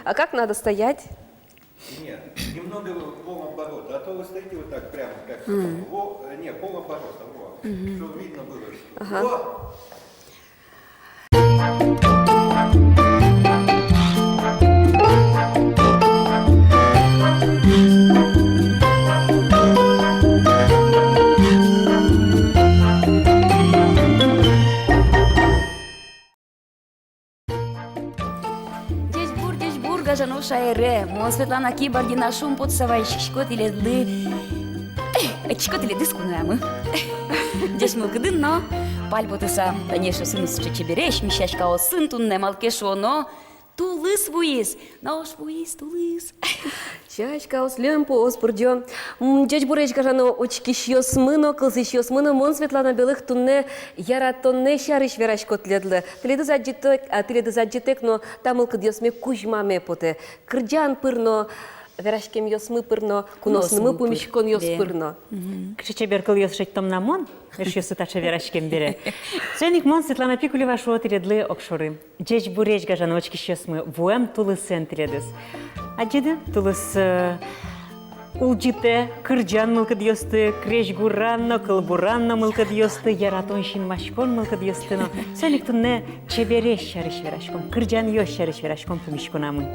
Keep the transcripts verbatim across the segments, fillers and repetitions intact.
А как надо стоять? Нет, немного полоборота, а то вы стоите вот так прямо, как во, э, не, полоборота, во, чтобы видно было, что. Ага. Во. Ӟечбур, ӟечбур, гажано шаере! Мон, Светлана Кибардина, шумпотыса вазиськисько тӥледлы. Ӧтисько тӥледыз куноямы. Ӟеч мылкыдын но пальпотыса. Та эшъёсын сыӵе чебересь, ми сяськаосын туннэ, малы ке шуоно, тулыс вуиз. Нош вуиз тулыс. Сяськаос, льӧмпуос пырӟо. М, ӟечбуресь, гажано учкисьёсмы но, кылзӥсьёсмы но, мон, Светлана Белых, туннэ яратонэ сярысь верасько тӥледлы. Тӥледыз адӟытэк, а, тӥледыз адӟытэк но та мылкыдъёсме кузьмаме потэ. Кырӟан пыр но, вераськемъёсмы пыр но, куноосмы пумиськонъёс пыр но. Кыӵе чебер кылъёс шедьтом на мон эшъёсы таӵе вераськем бере. Соин ик мон, Светлана Пикулева, шуо тӥледлы огшоры: ӟечбуресь, гажано учкисьёсмы, вуэм тулысэн тӥледыз. Адӟиды, тулыс, э, улӟытэ кырӟан мылкыдъёсты, крезьгуран но, кылбуран но мылкыдъёсты, яратон, синмаськон мылкыдъёсты но. Соин ик туннэ чебересь сярысь вераськом, кырӟанъёс сярысь вераськом пумиськонамы.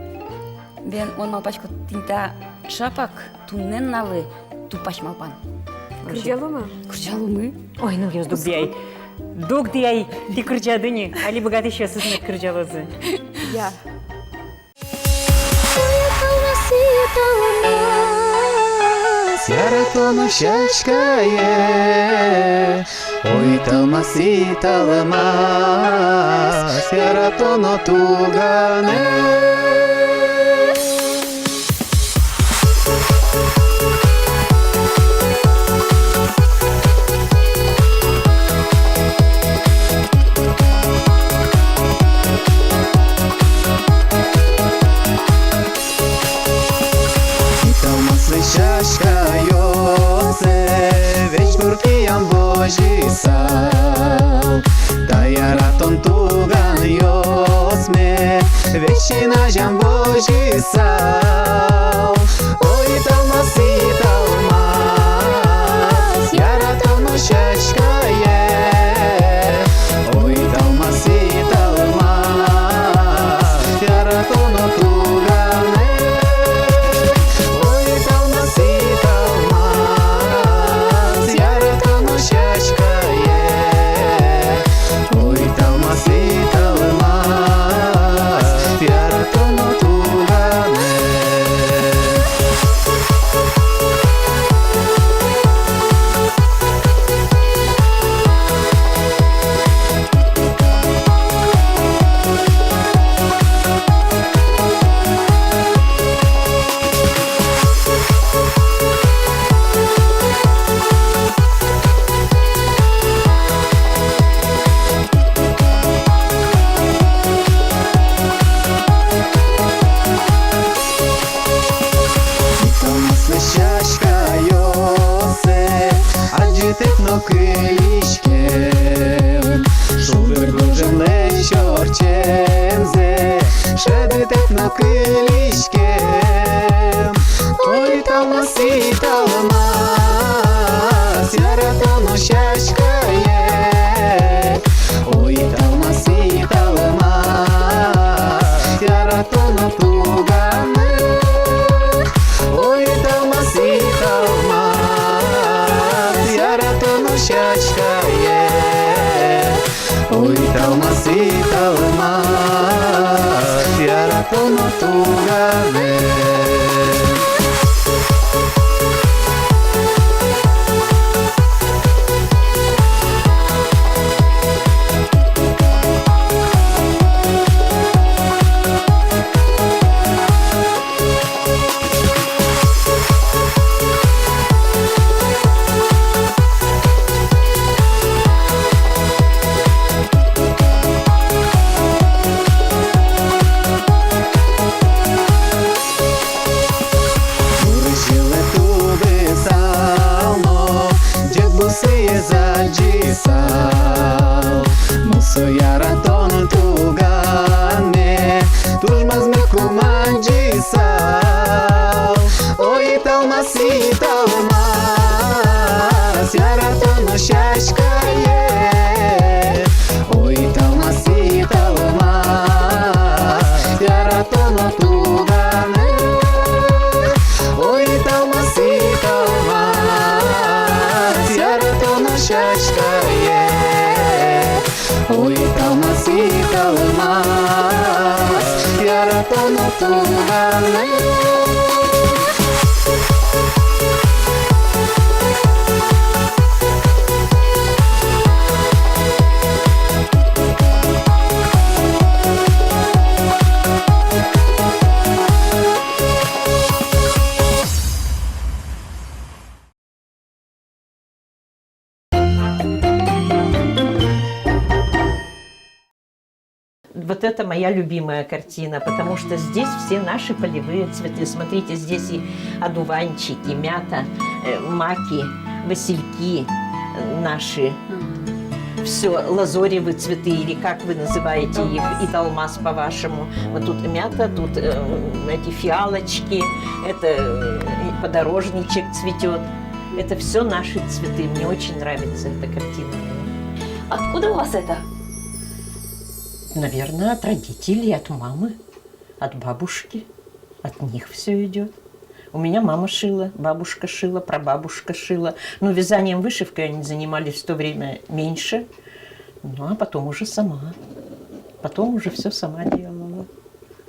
Бен, мон малпасько, тӥни та шапак туннэ нуналлы тупась малпан. Кырӟалом-а? Кырӟаломы. Ой, ну, ёс, дугды ай. Дугды ай, тӥ кырӟады ни, али быгатӥсьёсыз мед кырӟалозы. Я. Яратоно сяськае. Ой, талмасы, талмас, яратоно туганэ. Ой, талмасы, сяськаёсэ, весь гуртъям возьысал. Та яратон туганъёсме весь син азям возьысал. Ой, талмасы, талмас, яратоно сяськае. Ой, талмасы, талмас, яратоно туганэ. Ой, талмасы, талмас, яратоно сяськае. Ой, талмасы, талмас, яратоно туганэ. Талмасы, сяськаёсэ, адӟытэк но кылиськем. Шулдыр гожтэмлэсь ортчемзэ шӧдытэк но кылиськем. Ой, талмасы, талмас, яратоно сяськае. Ой, талмасы, талмас, яратоно туганэ. Ой, талмасы, талмас, яратоно сяськае. Ой, талмасы, талмас, яратоно туганэ. Тонэ туганым, ой, талмасы, талмас, яратоно сяськае. Ой, талмасы, талмас, яратоно туганым. Вот это моя любимая картина, потому что здесь все наши полевые цветы. Смотрите, здесь и одуванчики, мята, э, маки, васильки, э, наши. Мгм. Всё, лазоревы цветы, или как вы называете их, и талмас по-вашему. Вот тут мята, тут, э, эти фиалочки, это, э, подорожничек цветёт. Это всё наши цветы. Мне очень нравится эта картина. Откуда у вас это? Наверное, от родителей, от мамы, от бабушки. От них всё идёт. У меня мама шила, бабушка шила, прабабушка шила. Но вязанием, вышивкой они занимались в то время меньше. Ну, а потом уже сама. Потом уже всё сама делала.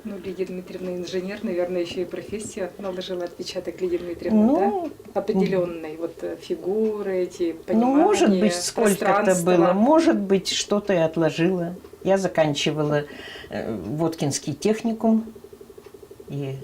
Ну, Лидия Дмитриевна инженер, наверное, ещё и профессия наложила отпечаток, Лидия Дмитриевна, ну, да? Определённой, вот, э, фигуры эти, ну, может понимание быть, сколько-то пространства. Было, может быть, что-то и отложила. Я заканчивала, э, Воткинский техникум, и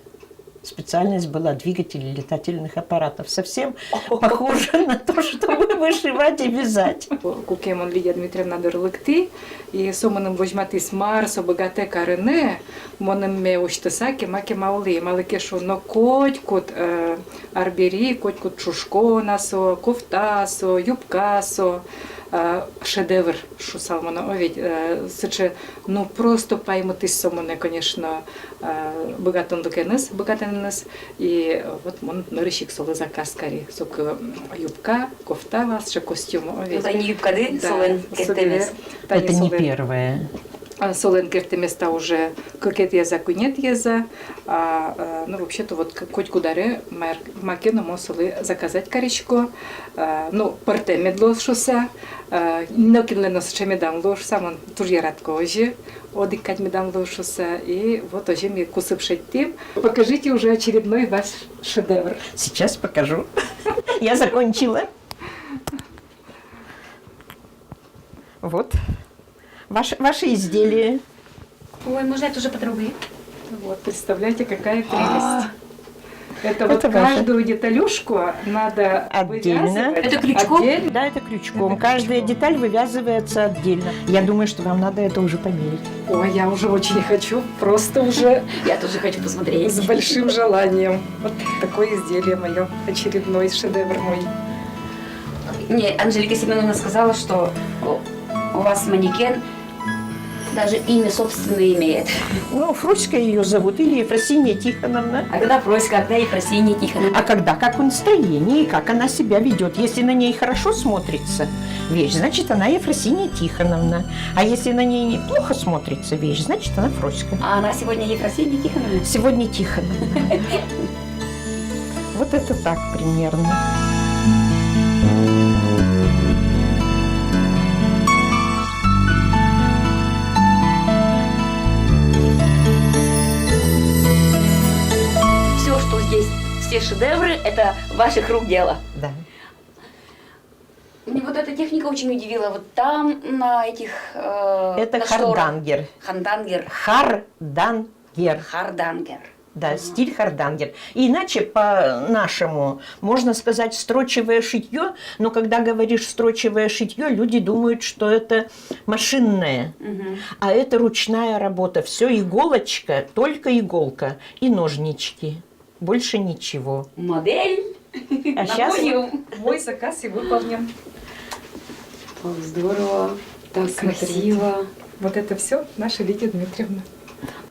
специальность была двигатели летательных аппаратов. Совсем похоже на то, чтобы вышивать и вязать. Куке мон Лидия Дмитриевна доры лыктӥ, и со мыным возьматӥз, мар со быгатэ карыны, мынэме усьтыса кема-кема улӥ. Малы ке шуоно, котькуд, э, арбери, котькуд ӵушкон-а со, кофта-а со, юбка-а со, э, шедевр шуысал мон, о ведь, э, сыӵе, ну, просто паймытӥз со монэ, конечно, э, быгатонлыкеныз, быгатонэныз. И вот мон нырысь ик солы заказ кари. Соку, м, юбка, кофта вал, сыӵе костюм, о ведь. Ну, тани юбкады, да, солэн кертэмез. Собере, тани солэн. Это не первое. А, солэн кертэмез та уже кыкетӥез-а, куинетӥез-а. А, э, ну, вообще-то вот к-, котькуд аре мар-, маке но мон солы заказать карисько. Э, ну, пӧртэм мед луоз шуыса. Э, нокинлы но сыӵе медам луы шуыса, мон туж яратӥсько озьы. Одӥг кадь медам луы шуыса. И вот озьы ми кусып шедьтӥм. Покажите уже очередной ваш шедевр. Сейчас покажу. Я закончила. Вот. Ваше, ваше изделие. Ой, можно я тоже потрогаю? Вот, представляете, какая прелесть. А. Это вот, это ваше. Каждую деталюшку надо отдельно. Вывязывать. Это крючком? Отдельно. Да, это крючком. Это крючком. Каждая деталь вывязывается отдельно. Я думаю, что вам надо это уже померить. Ой, я уже очень хочу, просто уже. Я тоже хочу посмотреть. С большим желанием. Вот такое изделие моё, очередной шедевр мой. Мне Анжелика Семёновна сказала, что у вас манекен даже имя собственное имеет. Ну, Фроська её зовут, или Ефросинья Тихоновна. А когда Фроська, а когда Ефросинья Тихоновна? А когда как настроение, и как она себя ведёт. Если на ней хорошо смотрится вещь, значит, она Ефросинья Тихоновна. А если на ней плохо смотрится вещь, значит, она Фроська. А она сегодня Ефросинья Тихоновна? Сегодня Тихоновна. Вот это так примерно. Всё, что здесь, все шедевры, это ваших рук дело. Да. Мне вот эта техника очень удивила. Вот там на этих, э, это на шторах. Хардангер. Хардангер. Хардангер. Хардангер. Да, ага. Стиль хардангер. Иначе по-нашему можно сказать строчевое шитьё, но когда говоришь строчевое шитьё, люди думают, что это машинное. Мгм. А это ручная работа. Всё иголочка, только иголка и ножнички. Больше ничего. Модель. А щас мой заказ и выполнен. Так здорово, так красиво. Смотрите. Вот это всё наша Лидия Дмитриевна.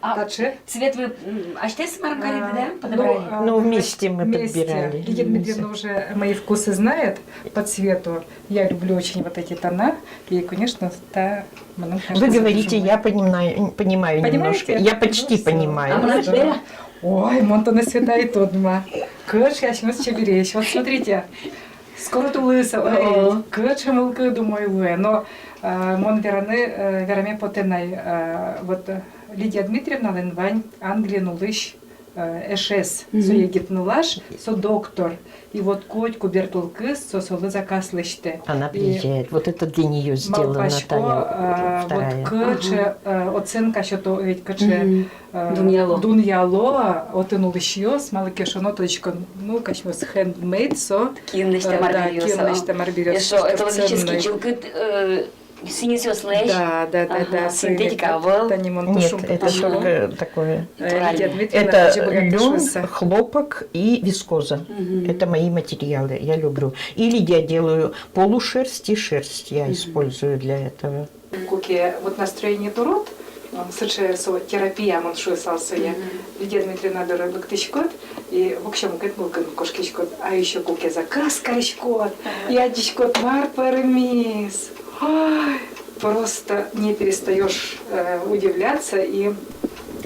А таӵе цвет вы, м, асьтэос мар кариды, да? А, подобрали? Ну, а, ну, вместе мы вместе подбирали. Лидия Дмитриевна уже мои вкусы знает по цвету. Я люблю очень вот эти тона. И, конечно, та, мыным кажется, вы говорите, я понимаю, понимаю немножко. Понимаете? Я почти понимаю. А мынам бера? Ой, мон тонэ, Света, ӧй тодма. Кыӵе асьмеос чебересь. Вот смотрите. Скоро тулыс, ой, о, кыӵе мылкыд умой луэ. Но, э, мон вераны, э, вераме потэ на ай, э, вот, э, Лидия Дмитриевналэн вань Англиын улӥсь, э, эшез. Мгм. Со егит нылаш, со доктор. И вот котьку бертылкыз со солы заказ лэсьтэ. Она приезжает. Вот это для неё сделано, малпасько, Наталья, э, вторая. Вот кыӵе, э, оценка сёто, э, кыӵе, мгм, э, дунъяло. Дунъяло отын улӥсьёс, малы ке шуоно, тодӥсько, ну, асьмеос handmade со. Киын лэсьтэм, э, да, арбериос, киын лэсьтэм арбериос. Эшшо экологически чылкыт, э, сӥньысъёслэсь. Да, да, да, ага, да, синтетика ӧвӧл. Тани мон тушум. Нет, это только такое. Э, Лидия Дмитриевна, это лен, хлопок и вискоза. Мгм. Это мои материалы, я люблю. Или я делаю полушерсть и шерсть, я использую для этого. Куке вот настроение дурод, м, сыӵе со терапия, мон шуысал сое. Мгм. Лидия Дмитриевна доры лыктӥськод, и воксё мукет мылкыдын кошкиськод, а ещё куке заказ кариськод, и адӟиськод, мар пӧрмиз. Ой, просто не перестаёшь, э, удивляться и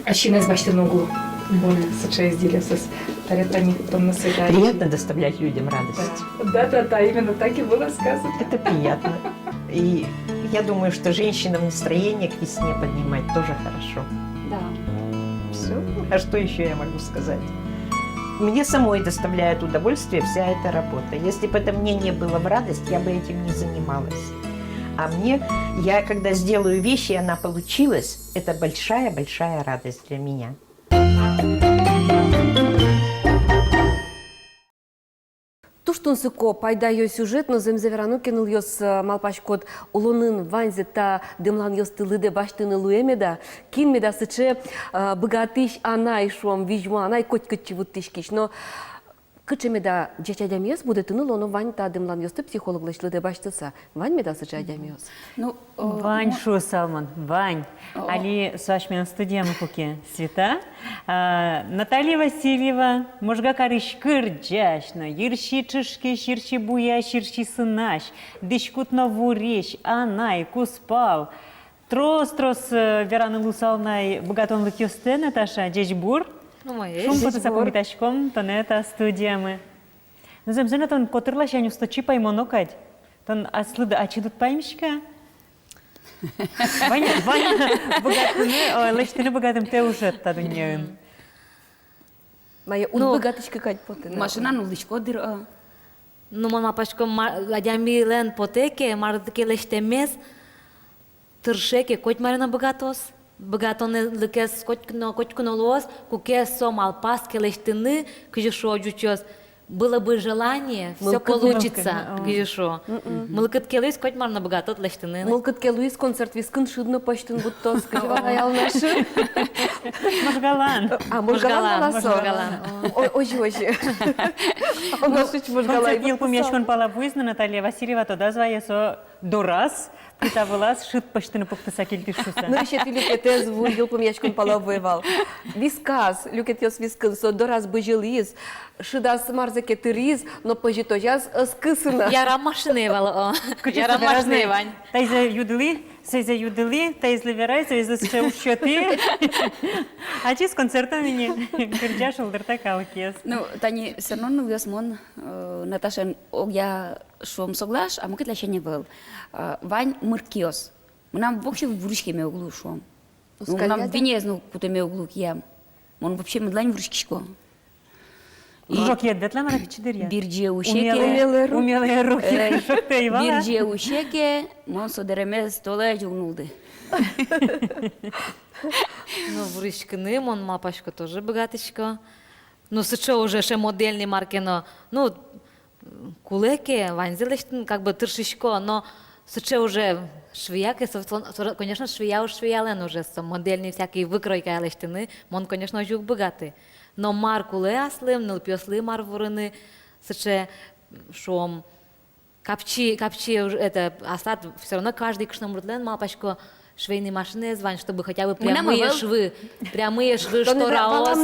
асьмеос басьтыны уг лу. Вот, сыӵе изделиосыз. Таре тани тонносыда. Приятно доставлять людям радость. Да, да, да, именно так и было сказано. Это приятно. И я думаю, что женщинам настроение к весне поднимать тоже хорошо. Да. Всё. А что ещё я могу сказать? Мне самой доставляет удовольствие вся эта работа. Если бы это мне не было в радость, я бы этим не занималась. А мне, я когда сделаю вещь, и она получилась, это большая-большая радость для меня. Туж тунсыко, пайдаё сюжет, но зэмзэ верано ке, нылъёс, э, малпаськод, улонын ваньзэ та дэмланъёсты лыдэ басьтыны луэ меда, кин меда сыӵе, э, быгатӥсь анай, шуом, визьмо анай, котькытчы вуттӥськись. Но кыӵе меда ӟеч адямиез будэтыны луоно вань та дэмланъёсты психологлэсь лыдэ басьтыса? Вань меда сыӵе адямиос? Ну, э, вань, ну, шуысал мон, вань. О. Али со асьмелэн студиямы куке Света, а, Наталья Васильева, Можга карысь кырӟась но, йырси ӵышкись, йырси буясь, йырси сынась, дӥськут но вурись, анай, кузпал. Трос-трос, э, вераны луысал на ай быгатонлыкъёстэ, Наташа, ӟечбур. Ну, мае. Шумпотыса пумитаськом тонэ та студиямы. Ну, зэмзэ но, тон котыр ласянь усточи паймоно кадь. Тон аслыд ачид уд паймиськы-а? Вань, вань быгатыны, о, лэсьтыны быгатымтэ ужед та дуннеын. Мае, уд быгатӥськы кадь потыны? Машинаын улӥськод дыр, о. Ну, мон малпасько, ма-, адямилэн потэ ке, мар ке лэсьтэмез, тырше ке, коть мар но быгатоз. Быгатонлыкез котьку но, котьку но луоз, куке со малпаз ке лэсьтыны, кызьы шуо ӟучъёс, было бы желание, всё получится, мылкыд, мылкыд, о, кызьы шуо. Мгм. Мылкыд ке луиз, коть мар но быгатод лэсьтыны. Мылкыд ке луиз, концерт вискын шыд но пӧзьтыны быттоз, кызьы вал аялнаши. Можгалан. А, Можгалан, Можгалан, вал-а со? Можгалан. О, озьы, озьы. Ну, концерт йылпумъяськон пала вуиз но, Наталья Васильева тодаз вае, со дораз, плита вылаз шыд пӧзьтыны пуктыса кельтӥз шуыса. Нырысетӥ люкетэз ву йылпумъяськон пала вуэ вал. Висказ, люкетъёс вискын, со дораз бызьылӥз, шыдаз марзэ ке тыриз, но пӧзьытозяз ӧз кысы на. Ярам, машинае вал, о. Ярам, машинае вань. Таизэ юдылӥ, соизэ юдылӥ, таизлы верай, соизлы сыӵе уж сётӥ. Ачиз концертын ини кырӟа, шулдырта калыкез. Ну, тани всё равно нылъёс, мон, э, Наташаен огъя шуом соглаш, а мукет ласянь ӧвӧл. А, вань мыркиос. Мынам вообще вуриськеме уг лу, шуом. Ну, мынам винез но кутэме уг лу киям. Мон вообще медлань вуриськисько. И кружокед ветлэ, мар-а, кытчы дыръя. Бирӟе усе ке. Умелые, умелые руки, э, шуо ке, ӧй вал-а? Бирӟе усе ке, мон со дэремез толэзь уг нуллы. Ну, вуриськыны, мон малпасько, тоже быгатӥсько. Ну, сыӵе уже, сыӵе модельный мар ке но. Ну, кулэ ке, ваньзэ лэсьтыны, как бы, тыршисько, но сыӵе уже швея ке, со, со, со, конечно, швея уж швеялэн уже, со модельный всякий выкройка лэсьтыны, мон, конечно, озьы уг быгаты. Но мар кулэ аслым, нылпиослы мар вурыны, сыӵе, шуом, капчи, капчи уж, это, аслад всё равно каждый кышномуртлэн, малпасько, Швейный машинаез вань, чтобы хотя бы прямые швы, прямые швы, штораос,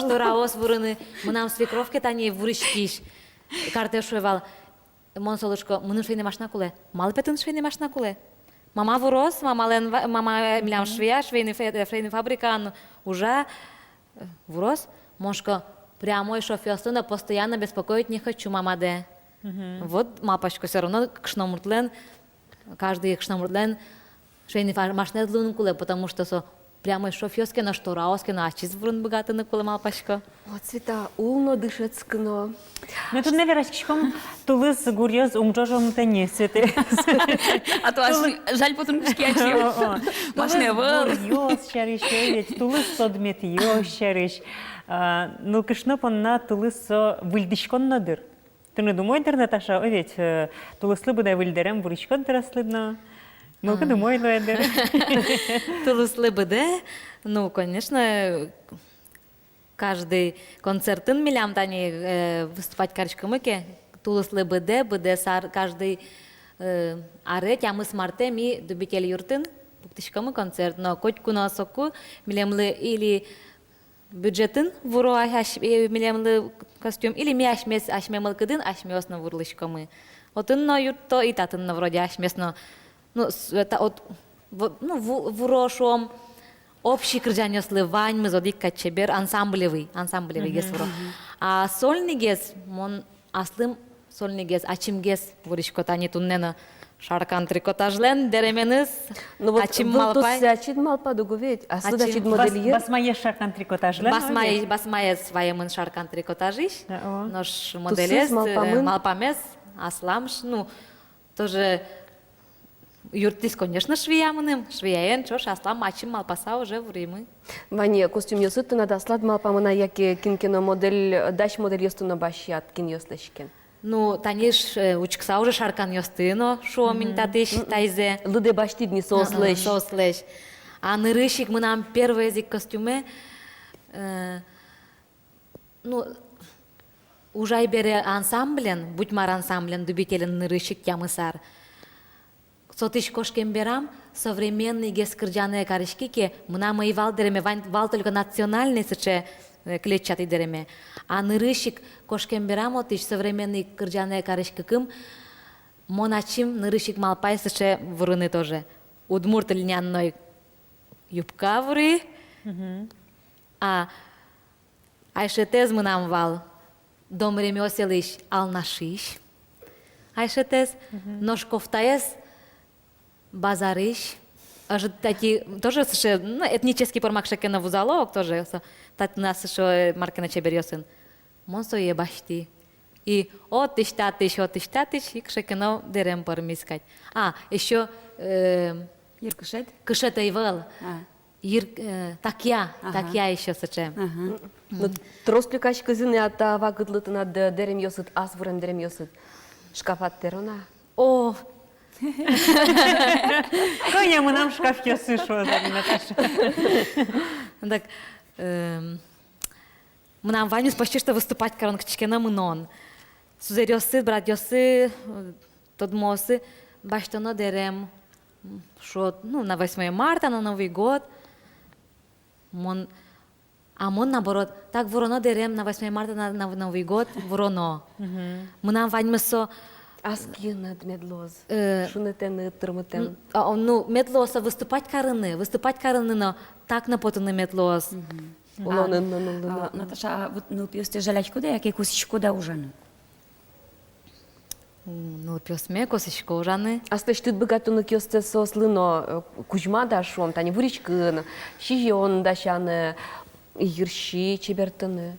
штораос вурыны. Мынам свекровке тани вуриськись картэ шуэ вал. Мон солы шуисько: мыным швейный машина кулэ. Малы пе тыныд швейный машина кулэ? Мама вуроз, мамалэн ва-, мама милям швея, швейный фе-, швейный фабрикаын ужа, э, вуроз. Мон шуисько: прямой швъёслы но постоянно беспокоить не хочу мамадэ. Вот малпасько, всё равно кышномуртлэн, каждый кышномуртлэн швейный фа-, машинаез луыны кулэ, потому что со прямой швъёс ке но, штораос ке но ачиз вурын быгатыны кулэ, малпасько. Вот, Света, ул но дышетскы но. Ну, туннэ вераськиськом тулыс гуръёс ум ӝожомтэ ни, Света. А то ас жаль потыны кутске ачим. О, о. Машина вал. Тулыс гуръёс сярысь, ой, ведь тулыс тодметъёс сярысь. А, нылкышно понна тулыс со выльдӥськон но дыр. Тыныд умой дыр, Наташа, ой, ведь, э, тулыслы быдэ выль дэрем вуриськод дыр аслыд но. Мылкыд умой луэ дыр. Тулыслы быдэ, ну, конечно, каждый концертын милям тани, э, выступать кариськомы ке, тулыслы быдэ, быдэс ар, каждый, э, аре тямыс мартэ ми Дубитель юртын пуктӥськомы концерт, но котьку но соку милемлы или бюджетын вуро ась-, ась-, э, милемлы костюм, или ми асьмес, асьме мылкыдын асьмеос но вурлӥськомы. Отын но юртто, и татын но вроде асьмес но, ну, с-, та-, от, вот, ну, ву-, вуро, шуом, общий кырӟанъёслы ваньмыз одӥг кадь чебер, ансамблевый, ансамблевыйгес вуро. А сольныйгес мон аслым сольныйгес, ачимгес вурисько тани туннэ но. Шаркан трикотажлэн дэременыз. Ну вот, ачим малпай. Туссэ ачид малпад уго ведь, аслыд ачид модельер. Бас-, басмаез шаркан трикотажлэн, басмаез, басмаез ваемын шаркан трикотажысь. Нош моделез, э, малпамез аслам ш-, ну, тоже юрттӥз, конечно, швея мыным, швеяен ӵош аслам ачим малпаса уже вуримы. Вань-а костюмъёсыд тынад аслад малпамын-а, яке кин ке но модель, дась модельёсты но басьяд, кинъёслэсь ке но? Ну, тани ш-, э, учкыса уже шарканъёсты но, шуом ини, татысь, таизэ. Лыдэ басьтӥд ни соослэсь. А, соослэсь. А нырысь ик мынам первойзэ ик костюме, э, ну, ужай бере ансамблен, «Будь-мар» ансамблен, Дубителен нырысь ик тямыс ар. Сотысь кошкем берам, современныйгес кырӟанэ кариськи ке, мынам ӧй вал дэреме, вань вал только национальный сыӵе, э, клетчатый дэреме. А нырысь ик кошкем берам отысь, современный кырӟанэ кариськыкум, мон ачим нырысь ик малпай сыӵе вурыны тоже. Удмурт льняной юбка вури. А айшетэз мынам вал домремиоселысь, Алнашысь айшетэз, нош кофтаез базарысь. Ӧжыт тати тоже сыӵе, ну, этнический пӧрмак шекена вузало ук тоже, со, татын но сыӵе мар ке но чеберъёсын. Мон сое басьтӥ. И отысь-татысь, отысь-татысь ик шекена дэрем пӧрмиз кадь. А, ещё, э, йыркышет? Кышет ӧй вал. А. Йыр-, э, такъя, ага, такъя ещё сыӵе. Ага. Ну, трос люкаськизы ни-а та вакытлы тынад дэремъёсыд, ас вурем дэремъёсыд шкафад, тэроно-а? О! Кӧня мынам шкафъёсы, шуод-а, Наташа? Так, эм, мынам ваньмыз почти что выступать карон, кытчы ке но мынон. Сузэръёсы, братъёсы, э, тодмоосы басьтоно дэрем, м, шуо, ну, на восьмое марта, на Новый год. Мон, а мон, наоборот, так вуроно дэрем на восьмое марта, на, на Новый год вуроно. Мгм. Мынам ваньмыз со. Ас киынэд мед луоз. Э, шунытэныд, тырмытэныд. Н-, а, ну, мед луоз со выступать карыны, выступать карыны но, так но потыны мед луоз. Мгм. Улонын но, нуллыны но. А, Наташа, а вот нылпиостэ жаляськод-а, яке косӥськод-а ужаны? М, нылпиосме косӥсько ужаны. Аслэсьтыд быгатонлыкъёстэ соослы но, э, кузьмад-а, шуом, тани вуриськыны, сӥзён дасяны, йырси чебертыны?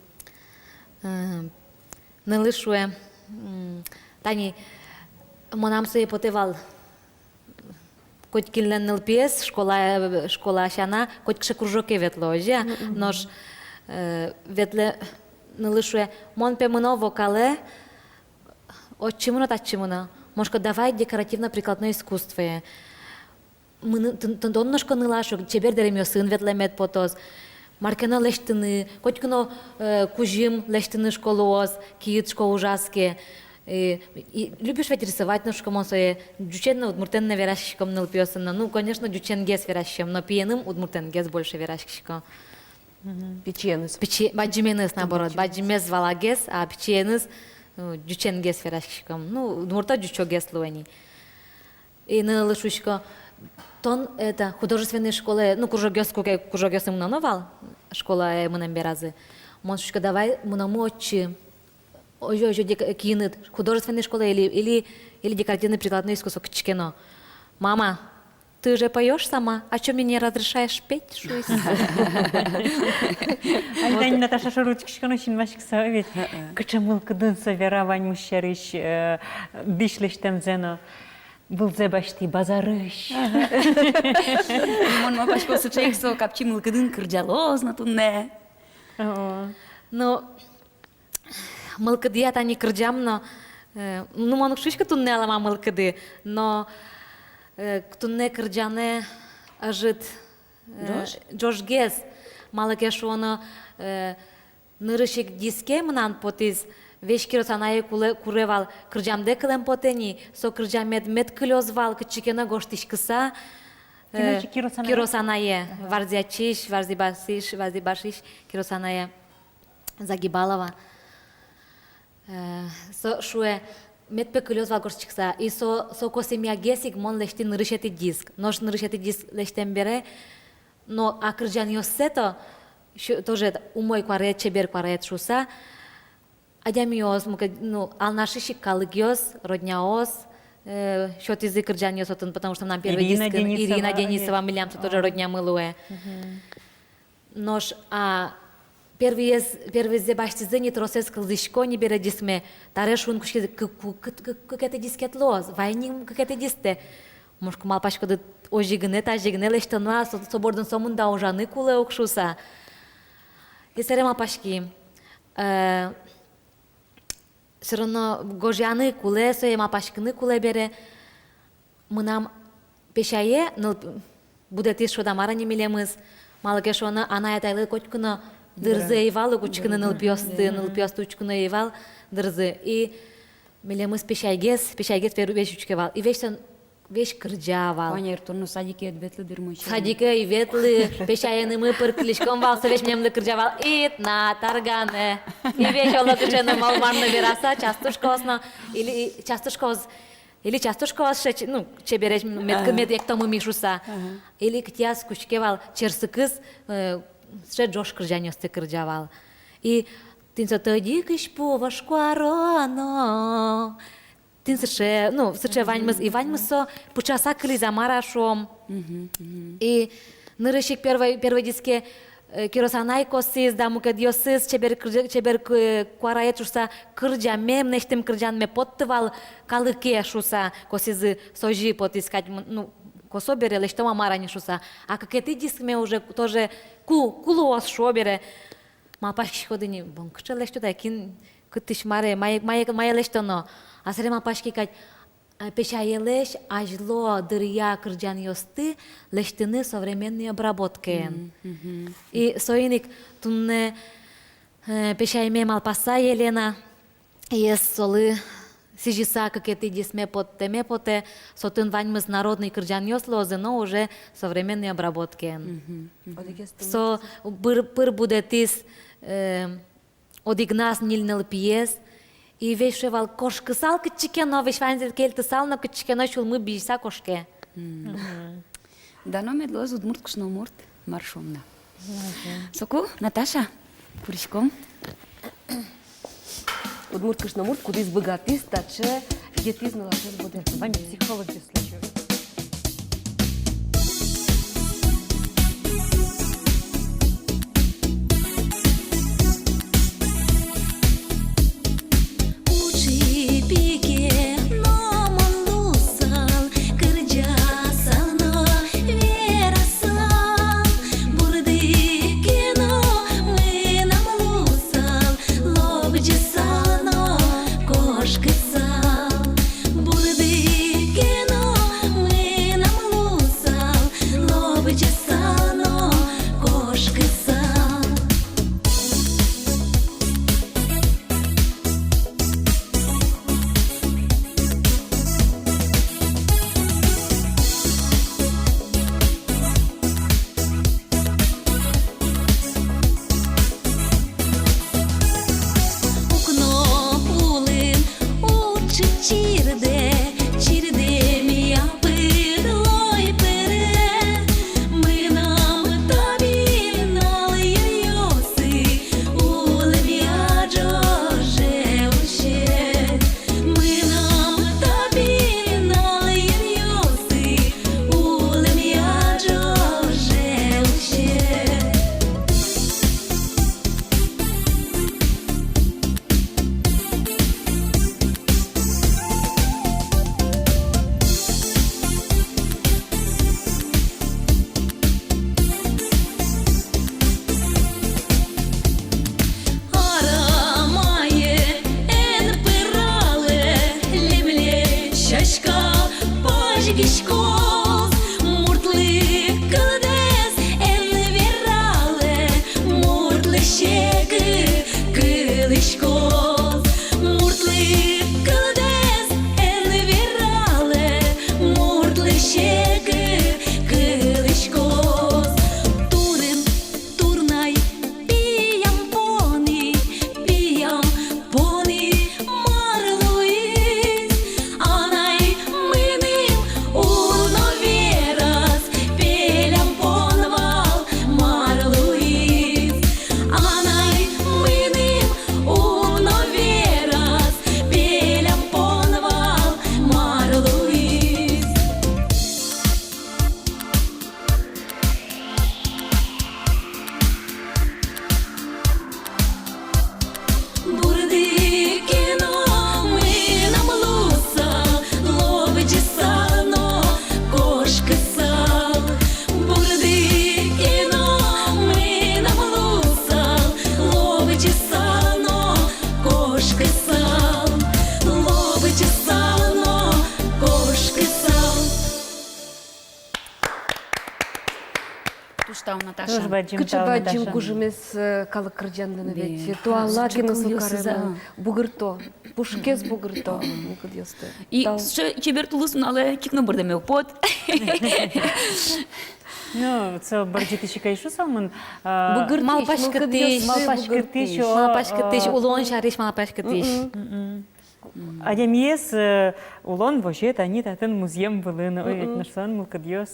Э, нылы шуэ, м, тани мынам сое потэ вал. Котькинлэн нылпиез школа, школа сяна котькыӵе кружоке ветло, озьы-а? Мгм. Нош, э, ветлэ, нылы шуэ: мон пе мыно вокалэ, отчы мыно, татчы мыно. Мон шуисько: давай декоративно-прикладное искусствое. Мыны-, тон, тон, тон но, шуисько, нылаш ук, чебер дэремъёсын ветлэмед потоз. Мар ке но лэсьтыны, котьку но, э, кузьым лэсьтыны, шуисько, луоз, киыд, шуисько, ужаз ке. Э, и любишь ведь рисовать, но, шуисько мон сое, ӟучен но, удмуртэн но вераськиськом нылпиосын но. Ну, конечно, ӟученгес вераськиськом, но пиеным удмуртэнгес больше вераськисько. Мгм. Пичиеныз. Пичи-, бадӟыменыз, наоборот, бадӟымез валагес, а пичиеныз, э, ӟученгес вераськиськом. Ну, удмурто ӟучогес луэ ни. И нылы шуисько: «Тон, это, художественной школае, ну, кружокъёс, куке кружокъёсы мыноно вал, школае мынэм беразы». Мон шуисько: «Давай мыномы отчы. Озьы, озьы дек-, киыныд, художественной школае или, или, или декоративно-прикладное искусство, кытчы ке но». «Мама, ты же поёшь сама, а чё мне не разрешаешь петь?» — шуиз. Али тани Наташа шоры учкисько но синмаськыса, ведь. Ага. Кыӵе мылкыдын со вера ваньмыз сярысь, э, дӥсь лэсьтэмзэ но. Вылзэ басьтӥ базарысь. Ага. Мон малпасько, сыӵе ик со капчи мылкыдын кырӟалоз но туннэ. О. Ну, мылкыдъя тани кырӟам но, э, ну, мон уг шуиськы, туннэ алама мылкыды, но, э, туннэ кырӟанэ ӧжыт, э, ӝож? Ӝожгес, малы ке шуоно, э, нырысь ик диске мынам потӥз, весь Кирос анае кулэ, куре вал, кырӟамдэ кылэм потэ ни, со кырӟамед мед кылёз вал, кытчы ке но гожтӥськыса, э, Кирос анае? Кирос анае, ага, Варзи ачиысь, Варзи басысь, Варзи басысь Кирос анае. Загибалова. Э, со шуэ, мед пе кылёз вал гожтӥськыса. И со, со косэмъягес ик мон лэсьтӥ нырысетӥ диск. Нош нырысетӥ диск лэсьтэм бере, но, а кырӟанъёссэ-то, сё-, тоже умой куараед, чебер куараед шуыса, адямиос, мукет, ну, Алнашысь ик калыкъёс, родняос, э, сётӥзы кырӟанъёс отын, потому что мынам первый дискын Ирина Денисова, Ирина Денисова, э, милям со тоже, а, роднямы луэ. Мгм. Нош, а, первыез, первыезэ басьтӥзы ни, тросэз кылзӥсько ни бере дискме, табере шуыны кутскизы: «Кы-, ку-, кы-, кы-, кыкетӥ дискед луоз, вай ни кыкетӥ дискед». Мон шуисько, малпаськоды, озьы гинэ, тазьы гинэ лэсьтоно-а, со-, со бордын сомында ужаны кулэ ук шуыса. И собере малпаськи, э, всё равно гожъяны кулэ, сое малпаськыны кулэ бере. Мынам песяе ныл-, будэтӥз, шуод-а, мар-а ни, милемыз, малы ке шуоно, анай-атайлы котьку но дырзы ӧй вал ук учкыны нылпиосты, нылпиосты учкыны ӧй вал дырзы. И милемыз песяйгес, песяйгес вер-, весь учке вал. И весь со, весь кырӟа вал. Вань ай, тон но садике ӧд ветлы дыр, мон сётӥ. Садике ӧй ветлы, песяенымы пыр кылиськом вал, со весь милемлы кырӟа вал: «Ит на тарганэ». И весь оло кыӵе но мал-мар но вераса, частушкаос но, или частушкаос, или частушкаос сыӵе, ну, чебересь, мед, ага, мед эктомы ми шуыса. Ага. Или кытӥяз кутске вал черсыкыз, э, сыӵе ӝож кырӟанъёсты кырӟа вал. И тӥни со «Тӧдьы кызьпу вож куароно». Тӥни сыӵе, ну, сыӵе ваньмыз, и ваньмыз со пыӵаса кылиз-а, мар-а шуом. Мгм, мгм. И нырысь ик первой, первой диске, э, Кирос анай косӥз да мукетъёсыз, чебер кырӟа-, чебер ку-, куараед шуыса, кырӟаме, мынэсьтым кырӟанме потты вал калыке шуыса, косӥзы, созьы потӥз кадь, м, ну, косо бере, лэсьтом-а, мар-а ни шуыса. А кыкетӥ дискме уже тоже ку-, ку луоз шуо бере, малпаськиськоды ни: бон, кыӵе лэсьто та, кин, кытысь, маре, мае, мае, мае лэсьтоно. А собере малпаськи кадь, а, песяелэсь азьло дыръя кырӟанъёсты лэсьтыны современной обработкаен. Мгм, мгм. И соин ик туннэ, э, песяйме малпаса, Елена, ес солы сӥзьыса кыкетӥ дискме поттэме потэ, со отын ваньмыз народной кырӟанъёс луозы, но уже современной обработкаен. Мгм, мгм. Со пыр, пыр будэтӥз, э, одӥгназ ньыль нылпиез, и весь шуэ вал: кошкысал кытчы ке но, весь ваньзэ кельтысал но, кытчы ке но сюлмы бызьыса кошке. Мгм. Дано мед луоз удмурт кышномурт, мар шуом на. Мгм. Соку, Наташа, пыриськом. Удмурт кышномурт, кудӥз быгатӥз таӵе, йӧтӥз нылашез будэтыны. Вань психологъёслэсь. Учи пике но мон луысал, кырӟасал но верасал, бурдыке но мынам луысал, лобӟысал но кошкысал, бурдыке но кылӥськоз. Муртлы кылдэс эн вералэ, муртлы секыт кылӥськоз. Турын турнай пиям пони, пиям пони мар луиз? Анай мыным уно вераз, пелям пон вал мар луиз? Анай мыным уно вераз, пелям пон вал мар луиз? Бурды ке но мынам луысал, лобӟысал но кошкысал. Бурды ке но мынам луысал, лобӟысал но кошкысал, лобӟысал но кошкысал. Туж тау, Наташа. Туж бадӟым тау, Наташа. Кыӵе бадӟым кужымез, э, калык кырӟанлэн ведь. Бен. Туала ке но со каремын, бугырто. Пушкез бугырто мылкыдъёсты. И сыӵе чебер тулыс нуналэ кик но бӧрдэме уг поты. Ну, со бӧрӟытӥсь ик ай шуысал мон, а, бугыртӥсь, малпаськытӥсь, малпаськытӥсь, о, малпаськытӥсь, улон сярысь малпаськытӥсь. Мгм. Адямиез, э, улон возе тани татын музъем вылын, ой, ведь нош солэн мылкыдъёс.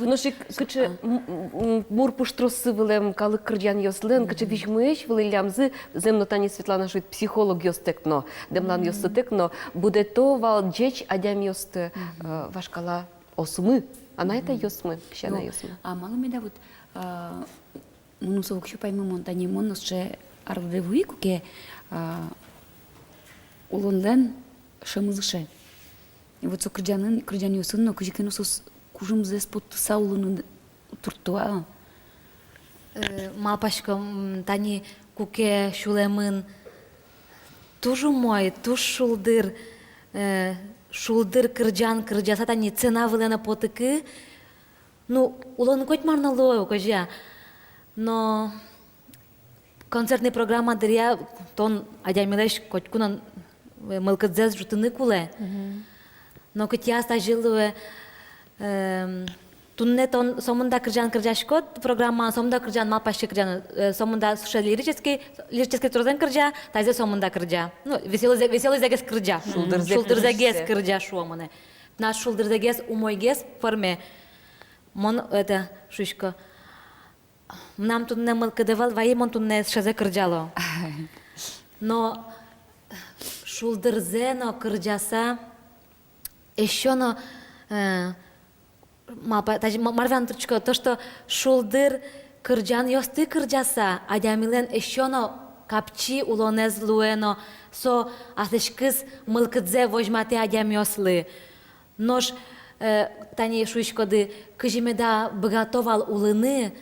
Нош ик кыӵе м-, м-, мур пуштроссы вылэм калык кырӟанъёслэн, кыӵе визьмоесь вылӥллямзы, зэм но, тани Светлана шуид, психологъёстэк но, дэмланъёссэтэк но, будэто вал ӟеч адямиосты, э, вашкалаосмы, анай-атайёсмы, песянайёсмы. А малы меда вот, а, мыным со уксё паймымон, тани мон но сыӵе арлыдэ вуи, куке, а, улонлэн шӧмыз ыше. И вот со кырӟанын, кырӟанъёсын но кызьы ке но соос кужымзэс поттыса улыны туртто-а? Э, малпасько, м, тани куке сюлэмын туж умой, туж шулдыр, э, шулдыр кырӟан кырӟаса, тани сцена вылэ но потыкы, ну, улон коть мар но луэ ук, озьы-а. Но концертной программа дыръя тон адямилэсь котьку но, э, мылкыдзэс ӝутыны кулэ. Мгм. Но кытӥяз тазьы луэ, эм, туннэ тон сомында кырӟан кырӟаськод программаын, сомында кырӟан, малпаське кырӟан, э, сомында сыӵе лирический, лирический тросэз кырӟа, тазьы сомында кырӟа. Ну, веселый, веселый зэгес кырӟа. Шулдырзэ, шулдырзэгес кырӟа, шуо монэ. Тынад шулдырзэгес, умойгес пӧрме. Мон это шуисько. Мынам туннэ мылкыд ӧвӧл, вай мон туннэ сыӵезэ кырӟало. Но шулдырзэ но кырӟаса, эшшо но, э, малпа-, тазьы ма-, мар вераны турттӥсько, то, что шулдыр кырӟанъёсты кырӟаса, адямилэн эшшо но капчи улонэз луэ но, со аслэсьтыз мылкыдзэ возьматэ адямиослы. Нош, э, тани шуиськоды, кызьы меда быгато вал улыны,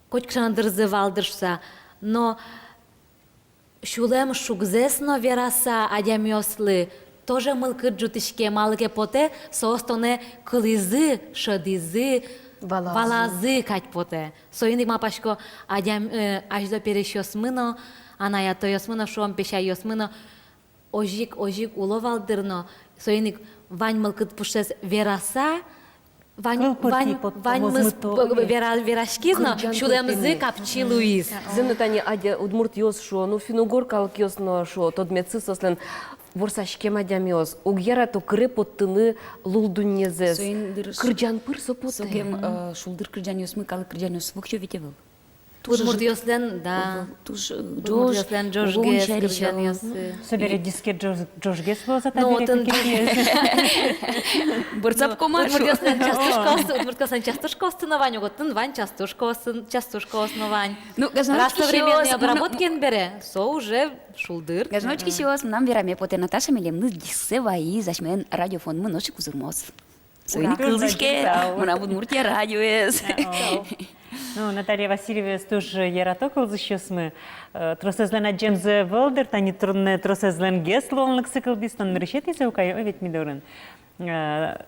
котькыӵе но дырзы вал дыр шуса. Но сюлэм шугзэс но вераса адямиослы, тоже мылкыд ӝутӥське, малы ке потэ, соос тонэ кылӥзы, шӧдӥзы, валазы, валазы кадь потэ. Соин ик малпасько, адям-, э, азьло пересьёсмы но, анай-атайёсмы но, шуом, песяйёсмы но, озьы ик, озьы ик уло вал дыр но, соин ик вань мылкыд пушсэс вераса, вань, вань, ваньмыз вера-, вераськиз но, сюлэмзы капчи луиз. Зэм но, тани адя-, удмуртъёс шуо, ну, финн-угор калыкъёс но шуо, тодметсы соослэн ворсаськем адямиос, уг ярато кыре поттыны лулдуннезэс. Соин дыр, кырӟан пыр со потэ. Сокем, э, шулдыр кырӟанъёсмы калык кырӟанъёс воксё ведь ӧвӧл. Удмуртъёслэн, да. Туж, э, удмуртъёслэн ӝож-, ӝожгес кырӟанъёссы. Собере дискет ӝож-, ӝожгес луоз-а? Ну, табере отын кыкетӥез. Бӧрсапком-а, шуо. Удмуртъёслэн частушкаос, удмуртъёслэн частушкаоссы но вань, отын вань частушкаос, частушкаос но вань. Ну, гажано учкисьёс, раз современной обработкаен бере, со уже шулдыр. Гажано учкисьёс, мынам вераме потэ: Наташа милемлы дисктэ вайиз асьмелэн радиофонмы нош ик узырмоз. Соин ик кылзӥське мынам «Удмуртия» радиоез. О. Ну, Наталья Васильеваез туж ярато кылзӥсьёсмы. Э, тросэзлэн адӟемзы ӧвӧл дыр, тани труннэ тросэзлэн гес луонлыксы кылдӥз, тон нырысетӥез ук ай, ой, ведь ми дорын. Э,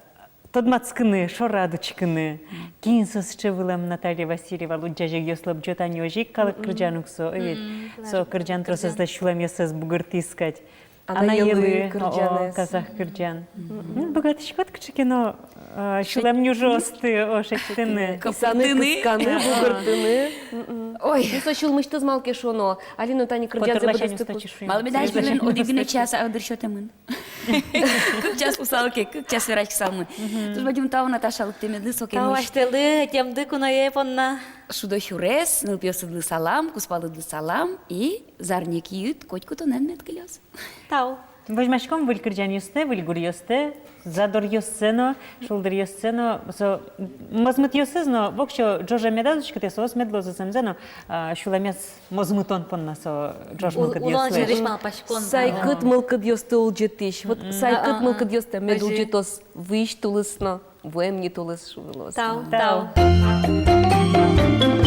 тодматскыны, шорад учкыны. Кин со сыӵе вылэм Наталья Васильева, лыдӟись егитъёслы лобӟо, тани озьы ик калык кырӟан ук со, ӧвӧл-а? Мгм. Со кырӟан тросэзлэсь сюлэмъёссэс бугыртӥз кадь. Анайылы, анайылы, о, кырӟанэз. Казах кырӟан. Мгм. Ну, быгатӥськод кыӵе ке но, а, сюлэм нюжъёсты, о, шедьтыны. Исаны, кысканы, бугыртыны. Мгм. Ой. Ну, со сюлмысьтыз, малы ке шуоно. Али но тани кырӟанзэ быдэстыку. Малы меда ачмелэн одӥг гинэ час а дыр сётэмын. Кык час луысал ке, кык час вераськысалмы. Мгм. Туж бадӟым тау, Наташа, лыктэмедлы, сокем. Тау асьтэлы, ӧтемды куное понна. Шудо сюрес, нылпиосыдлы салам, кузпалыдлы салам и зарни киыт котьку тонэн мед кылёз. Тау. Возьмаськом выль кырӟанъёстэ, выль гуръёстэ, задоръёссэ но, шулдыръёссэ но, со мозмытъёсыз но, воксё ӝоже медаз учкытэ, соос мед луозы зэмзэ но, а, сюлэмез мозмытон понна со ӝож мылкыдъёслэсь. Улон сярысь малпаськон. Сайкыт мылкыдъёсты улӟытӥсь. Вот сайкыт мылкыдъёсты мед улӟытоз вуись тулыс но, вуэм ни тулыс, шуылоз. Тау, тау. Тау.